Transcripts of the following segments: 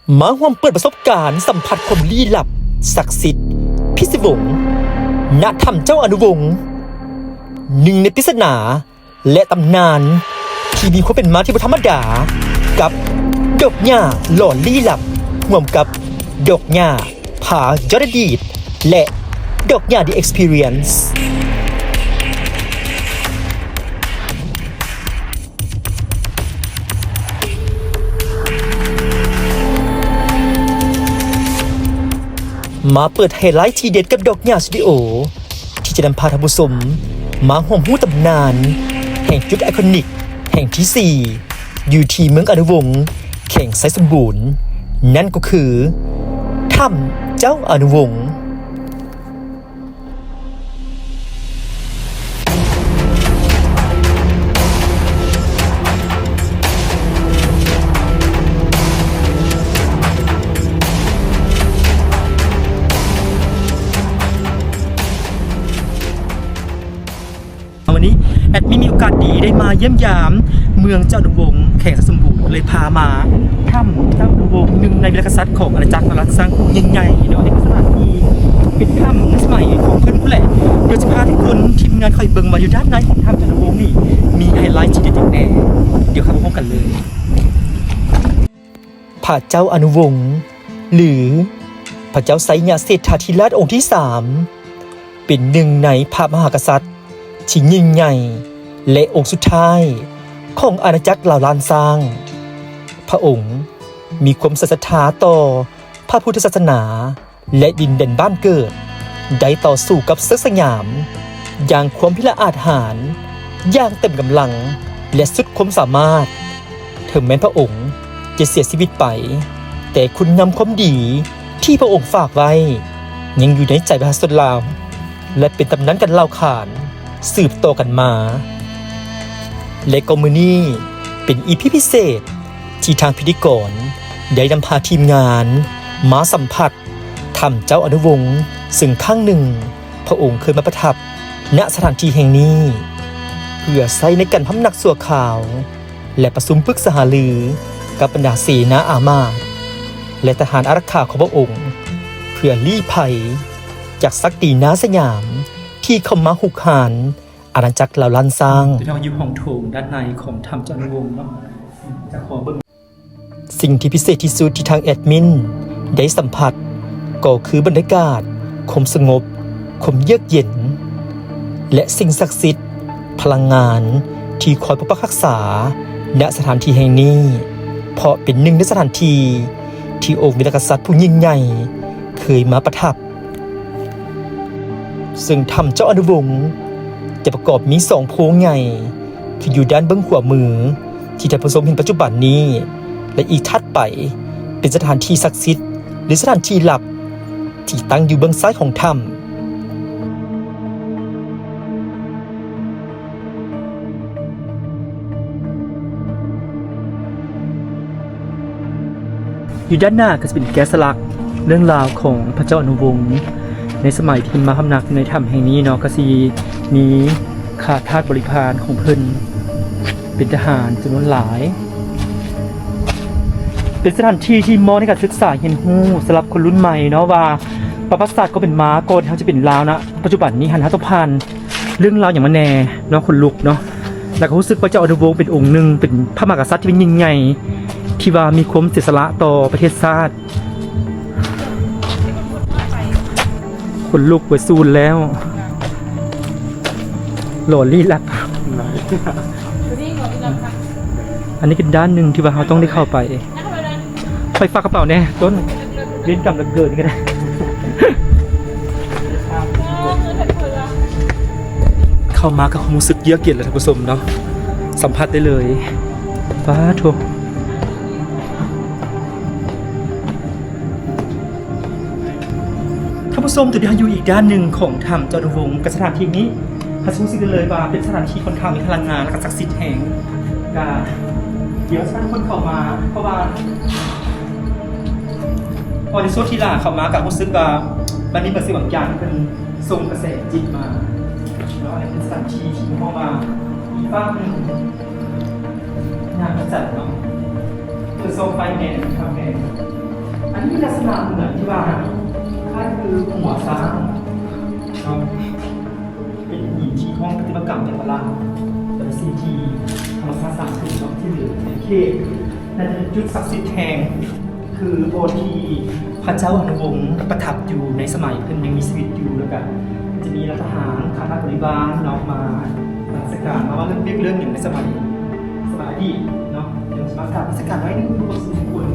ມາຮ່ວມເປີດປະສົບການສຳຜັດຄວາມລີ້ລັບ, ສັກສິດ, ພິດສະວົງ ນະຖ້ຳເຈົ້າອະນຸວົງ, ໜຶ່ງໃນປິດສະໜາ ແລະ ຕຳນານທີ່ມີຄວາມເປັນມາທີ່ບໍ່ທຳມະດາ ກັບດອກຫຍ້າຫຼອນລີ້ລັບ ຮ່ວມກັບດອກຫຍ້າ ຜາຍອດອະດີດ ແລະ ດອກຫຍ້າ The Experience. ມາເປີດໄຮໄລທີ່ເດັດກັບດອກຫຍ້າສະຕູດິໂອ ທີ່ຈະນຳພາທ່ານຜູ້ຊົມມາຮ່ວມຮູ້ຕຳນານແຫ່ງຈຸດໄອຄອນິກແຫ່ງທີສີ່ ຢູ່ທີ່ເມືອງອະນຸວົງ ແຂວງໄຊສົມບູນ, ນັ້ນກໍຄື ຖ້ຳເຈົ້າອະນຸວົງ. ວັນນີ້ແອດມິນມີໂອກາດດີໄດ້ມາຢ້ຽມຢາມເມືອງເຈົ້າອະນຸວົງ ແຂວງໄຊສົມບູນ ເລີຍພາມາຖ້ຳເຈົ້າອະນຸວົງ ໜຶ່ງໃນວິລະກະສັດຂອງອານາຈັກລາວລ້ານຊ້າງຜູ້ຍິ່ງໃຫຍ່ເນາະ. ນີ້ຄືສະຖານທີ່ເປັນຖ້ຳໃນສະໄໝຂອງເພິ່ນພຸ້ນແຫຼະ. ດຽວຈະພາທຸກຄົນ ທີມງານຂ້ອຍເບິ່ງວ່າຢູ່ດ້ານໃນຂອງຖ້ຳເຈົ້າອະນຸວົງນີ້ມີໄຮໄລທີ່ເດັດຫຍັງແດ່. ດຽວເຮົາໄປພ້ອມກັນເລີຍ. ພະເຈົ້າອະນຸວົງ ຫຼື ພະເຈົ້າໄຊຍະເສດຖາທິລາດອົງທີສາມ ເປັນໜຶ່ງໃນພະມະຫາກະສັດທີ່ຍິ່ງໃຫຍ່ ແລະ ອົງສຸດທ້າຍຂອງອານາຈັກລາວລ້ານຊ້າງ. ພະອົງມີຄວາມໃສ່ສັດທາຕໍ່ພະພຸດທະສາສະໜາ ແລະ ດິນແດນບ້ານເກີດ, ໄດ້ຕໍ່ສູ້ກັບເສິກສະຫຍາມຢ່າງຄວາມພິລະອາດຫານ, ຢ່າງເຕັມກຳລັງ ແລະ ສຸດຄວາມສາມາດ. ເຖິງແມ່ນພະອົງຈະເສຍຊີວິດໄປ, ແຕ່ຄຸນງາມຄວາມດີທີ່ພະອົງຝາກໄວ້ ຍັງຢູ່ໃນໃຈປະຊາຊົນລາວ ແລະ ເປັນຕຳນານການເລົ່າຂານສືບຕໍ່ກັນມາ. ແລະ ກໍມື້ນີ້ເປັນອີພີພິເສດ ທີ່ທາງພິທີກອນໄດ້ນຳພາທີມງານມາສຳຜັດຖ້ຳເຈົ້າອະນຸວົງ ເຊິ່ງຄັ້ງໜຶ່ງພະອົງເຄີຍມາປະທັບ ນະສະຖານທີ່ແຫ່ງນີ້ ເພື່ອໃຊ້ໃນການພຳນັກຊົ່ວຄາວ ແລະ ປະຊຸມປຶກສາຫາລືກັບບັນດາເສນາອາມາດ ແລະ ທະຫານອາລັກຂາຂອງພະອົງ ເພື່ອລີ້ໄພຈາກສັກຕີໜ້າສະຫຍາມທີ່ເຂົ້າມາຮຸກຮານອານາຈັກລາວລ້ານຊ້າງ. ເຮົາຢູ່ຫ້ອງໂຖງດ້ານໃນຂອງຖ້ຳເຈົ້າອະນຸວົງເນາະ ຈະຂໍເບິ່ງ. ສິ່ງທີ່ພິເສດທີ່ສຸດທີ່ທາງແອດມິນໄດ້ສຳຜັດ ກໍຄືບັນຍາກາດຄວາມສະຫງົບ, ຄວາມເຢືອກເຢັນ ແລະ ສິ່ງສັກສິດ, ພະລັງງານທີ່ຄອຍປົກປັກຮັກສາ ນະສະຖານທີ່ແຫ່ງນີ້ ເພາະເປັນໜຶ່ງໃນສະຖານທີ່ທີ່ອົງວິລະກະສັດຜູ້ຍິ່ງໃຫຍ່ເຄີຍມາປະທັບ. ເຊິ່ງຖ້ຳເຈົ້າອະນຸວົງຈະປະກອບມີສອງໂພງໃຫຍ່ ຄືຢູ່ດ້ານເບື້ອງຂວາມືທີ່ທ່ານຜູ້ຊົມເຫັນປັດຈຸບັນນີ້ ແລະ ອີກຖັດໄປເປັນສະຖານທີ່ສັກສິດ ຫຼື ສະຖານທີ່ລັບທີ່ຕັ້ງຢູ່ເບື້ອງຊ້າຍຂອງຖ້ຳ. ຢູ່ດ້ານໜ້າກໍຈະເປັນແກະສະຫຼັກເລື່ອງລາວຂອງພະເຈົ້າອະນຸວົງ ໃນສະໄໝທີ່ເພິ່ນມາພຳນັກຢູ່ໃນຖ້ຳແຫ່ງນີ້ເນາະ, ກໍຊິມີຂ້າທາດບໍລິພານຂອງເພິ່ນເປັນທະຫານຈຳນວນຫຼາຍ. ເປັນສະຖານທີ່ທີ່ເໝາະໃນການສຶກສາຮຽນຮູ້ສຳລັບຄົນລຸ້ນໃໝ່ເນາະ ວ່າປະຫວັດສາດຄວາມເປັນມາກ່ອນທີ່ເຮົາຈະເປັນລາວນະ ປັດຈຸບັນນີ້ຫັ້ນ ເຮົາຕ້ອງຜ່ານ ເລື່ອງລາວຫຍັງມາແດ່ເນາະ ຂົນລຸກເນາະ. ແລ້ວກໍຮູ້ສຶກວ່າເຈົ້າອະນຸວົງເປັນອົງໜຶ່ງ ເປັນພະມະຫາກະສັດທີ່ເປັນຍິ່ງໃຫຍ່ ທີ່ວ່າມີຄວາມເສຍສະຫຼະຕໍ່ປະເທດຊາດ. ຂົນລຸກໄປສູນແລ້ວ ຫຼອນລີ້ລັບ. ອັນນີ້ເປັນດ້ານໜຶ່ງທີ່ວ່າເຮົາຕ້ອງໄດ້ເຂົ້າໄປ. ໄປຝາກກະເປົາແດ່ຕົ້ນ ເວນກຳເຫຼືອເກີນກໍໄດ້. ເຂົ້າມາກໍຮູ້ສຶກເຢືອກເຢັນແລ້ວທ່ານຜູ້ຊົມເນາະ ສຳຜັດໄດ້ເລີຍ. ປາໂທ້ ທ່ານຜູ້ຊົມ, ຕອນນີ້ເຮົາຢູ່ອີກດ້ານໜຶ່ງຂອງຖ້ຳເຈົ້າອະນຸວົງ ກັບສະຖານທີ່ນີ້ ເຮົາຮູ້ສຶກໄດ້ເລີຍວ່າເປັນສະຖານທີ່ຄ່ອນຂ້າງມີພະລັງງານ ແລະ ກໍສັກສິດແຮງ. ກະດຽວເຊີນທຸກຄົນເຂົ້າມາ ເພາະວ່າ ເພາະໃນຊ່ວງທີ່ຫຼ້າເຂົ້າມາ ກະຮູ້ສຶກວ່າມັນມີບາງສິ່ງບາງຢ່າງທີ່ເພິ່ນສົ່ງກະແສຈິດມາເນາະ. ອັນນີ້ເປັນສະຖານທີ່ທີ່ເຮົາວ່າມີພາບໜຶ່ງ ງາມພະຈັນເນາະ ເພິ່ນສ່ອງໄຟແດ່ ຄັກແດ່. ສາມເໜືອທີ່ວ່າຄ້າຍຄືຫົວຊ້າງເນາະ ເປັນຫີນທີ່ຫ້ອງປະຕິມາກຳແບບໂບລານ ແຕ່ເປັນສິ່ງທີ່ທຳມະຊາດສ້າງຂຶ້ນເນາະ ທີ່ເຫຼືອເປັນເຂດ ໜ້າຈະເປັນຈຸດສັກສິດແຫ່ງ ຄືບ່ອນທີ່ພະເຈົ້າອະນຸວົງປະທັບຢູ່ໃນສະໄໝເພິ່ນຍັງມີຊີວິດຢູ່ ແລ້ວກະຈະມີລະທະຫານ ຂ້າທາດບໍລິວານເນາະ ມານະມັດສະການ ມາເວົ້າເລື່ອງວຽກເລື່ອງຫຍັງໃນສະໄໝ ສະໄໝອະດີດເນາະ ເດີນມາກາບນະມັດສະການໄວ້ໜຶ່ງ ເພາະວ່າສົມຄວນ.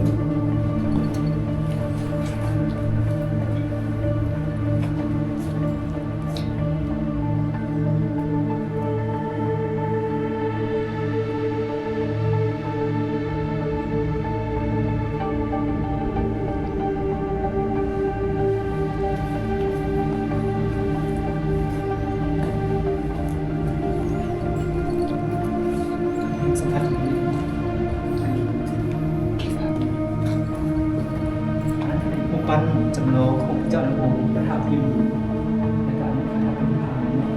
ສຳຜັດ ອັນນັ້ນເປັນຮູບປັ້ນຈຳລອງຂອງພະເຈົ້າອະນຸວົງປະທັບຢູ່ໃນການປະທັບເປັນປະທານເນາະ.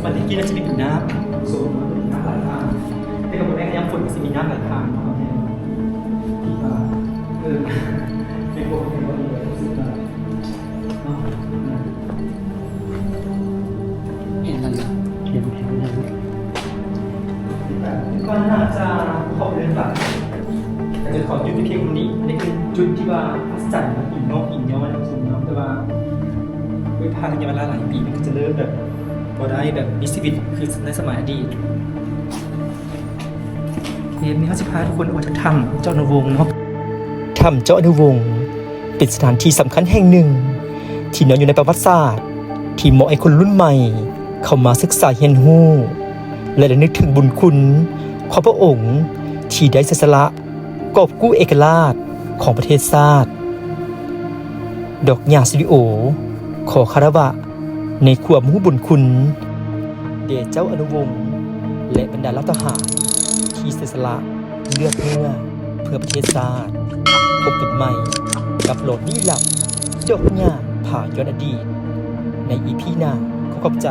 ມັນແຕ່ກີ້ມັນຈະມີນ້ຳ ໂຊນນ້ຳໄຫຼຜ່ານ ແຕ່ກໍບໍ່ແນ່ ຍາມຝົນກໍຊິມີນ້ຳໄຫຼຜ່ານເນາະ ທີ່ວ່າ ເອີ ໃນພວກເຮົາເນາະ ເນາະ ເຫັນນັ້ນ ເຫັນແຖວນັ້ນ ກໍໜ້າຈະຂໍເດີນໄປ ກໍຈະຂໍຢຸດຢູ່ພຽງເທົ່ານີ້. ນີ້ຄືຈຸດທີ່ວ່າອັດສະຈັນ ຫີນງອກຫີນຍ້ອຍນະ ສົມນາມ ແຕ່ວ່າດ້ວຍຜ່ານໄລຍະເວລາຫຼາຍປີ ມັນກໍຈະເລີ່ມແບບບໍ່ໄດ້ແບບມີຊີວິດຄືໃນສະໄໝອະດີດ. ເກມນີ້ເຮົາຊິພາທຸກຄົນອອກຈາກຖ້ຳເຈົ້າອະນຸວົງເນາະ. ຖ້ຳເຈົ້າອະນຸວົງເປັນສະຖານທີ່ສຳຄັນແຫ່ງໜຶ່ງທີ່ນອນຢູ່ໃນປະຫວັດສາດ ທີ່ເໝາະໃຫ້ຄົນລຸ້ນໃໝ່ເຂົ້າມາສຶກສາຮຽນຮູ້ ແລະ ລະນຶກເຖິງບຸນຄຸນຂອງພະອົງທີ່ໄດ້ເສຍສະຫຼະກອບກູ້ເອກະລາດຂອງປະເທດຊາດ. ດອກຫຍ້າສະຕູດິໂອ ຂໍຄາລະວະ ໃນຄວາມຮູ້ບຸນຄຸນແດ່ເຈົ້າອະນຸວົງ ແລະ ບັນດາເຫຼົ່າທະຫານທີ່ເສຍສະຫຼະເລືອດເນື້ອເພື່ອປະເທດຊາດ. ພົບກັນໃໝ່ກັບຫຼອນລີ້ລັບ ດອກຫຍ້າຜາຍ້ອນອະດີດ ໃນອີພີໜ້າ. ຂໍຂອບໃຈ.